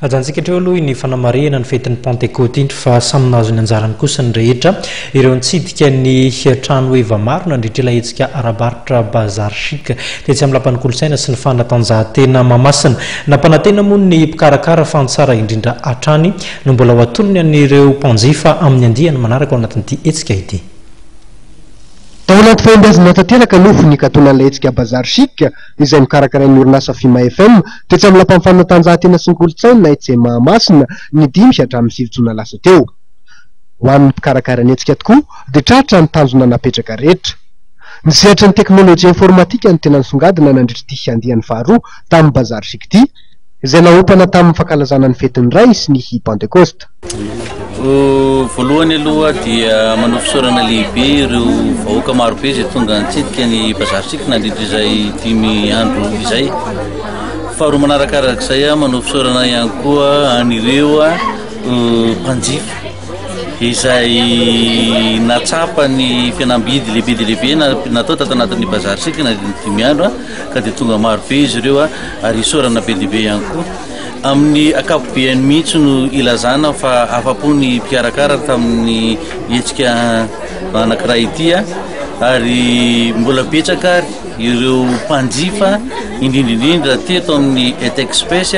Ajanontsika hatreo aloha iny fanamarihana ny fetin'ny Pantekôty iny fa samy nahazo ny anjarany kosa ny rehetra. Ireo nitsidika ny trano heva maro nandritra ilay hetsika ara-barotra Bazar Chic tetsy amin'ny Lapan'ny Kolontsaina sy ny Fanatanjahantena Mahamasina. Nampanantena moa ny mpikarakara fa ny tsara indrindra hatrany no mbola ho atolony an'ireo mpanjifa amin'ny andiany manaraka ao anatin'ity hetsika ity. Tao anaty fahombiazana tanteraka aloha nikatonan'ilay hetsika Bazar Chic izay nokarakarain'ny orinasa Fima FM tetsy amin'ny Lapan'ny Fanatanjahantena sy ny Kolontsaina etsy Mahamasina ny dimy hatramin'ny sivy jona lasa teo. Ho an'ny mpikarakara ny hetsika tokoa dia tratra ny tanjona napetraka rehetra. Ny sehatry ny teknolojia informatika no tena nisongadina nandritra ity andiany faharoa tamin'ny Bazar Chic ity izay naompana tamin'ny fankalazana ny fetin'ny Ray sy ny Pantekosta. Voalohany aloha dia manao fisaorana lehibe ireo vahoaka marobe izay tonga nitsidika ny Bazar Chic nandritra izay dimy andro izay. Faharoa manarakarak'izay, manao fisaorana ihany koa an'ireo mpanjifa izay nahatsapa ny fihenam-bidy lehibe dia lehibe natao tato anatin'ny Bazar Chic nandritra ny dimy andro ka dia tonga marobe izy ireo ary isaorana be dia be ihany koa. Amin'ny ankapobeany mihitsy no ilazana fa afa-po ny mpikarakara tamin'ny hetsika anankiray ity ary mbola betsaka ary ireo mpanjifa indrindra indrindra teto amin'ny Etexpress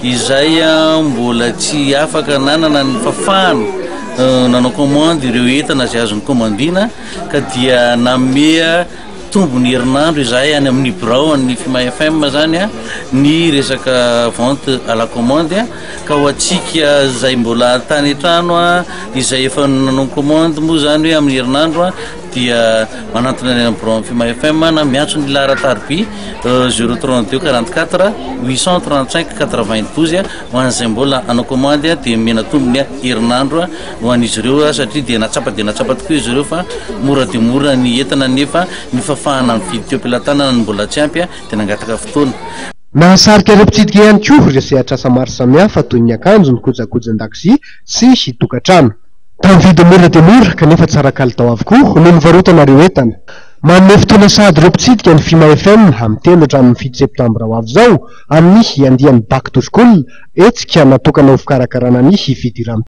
izay mbola tsy afaka nanana ny fahafahana nanao commande ireo entana izay azony commandina ka dia nanome tombony herinandro izahay any amin'ny birao an'ny Fima FM zany a ny resaka vente à la commande ka ho antsika izay mbola tany an-trano a izay efa nanao commande moa zany hoe amin'ny herinandro a dia manantona any amin'ny birao an'ny Fima FM na miantso ny laharan-tariby 032 44 835 92 ho an'izay mbola hanao commande dia omena tombony herinandro ho an'izy ireo satria dia nahatsapa dia nahatsapa tokoa izy ireo fa mora dia mora ny entana nefa ny fahafahana mividy teo am-pelatanana no mbola tsy ampy dia nangataka fotoana. Nahasarika ireo mpitsidika ihany koa ireo sehatr'asa maro samihafa toy ny akanjo, ny kojakojan-dakozia sy tokantrano. Tamin'ny vidiny mora dia mora kanefa tsara kalitao avokoa no nivarotana ireo entana. Manome fotoana sahady ireo mpitsidika ny Fima FM amin'ny telo hatramin'ny fito septambra ho avy izao amin'ny andiany Back to School, hetsika natokana ho fikarakarana ny fidiram.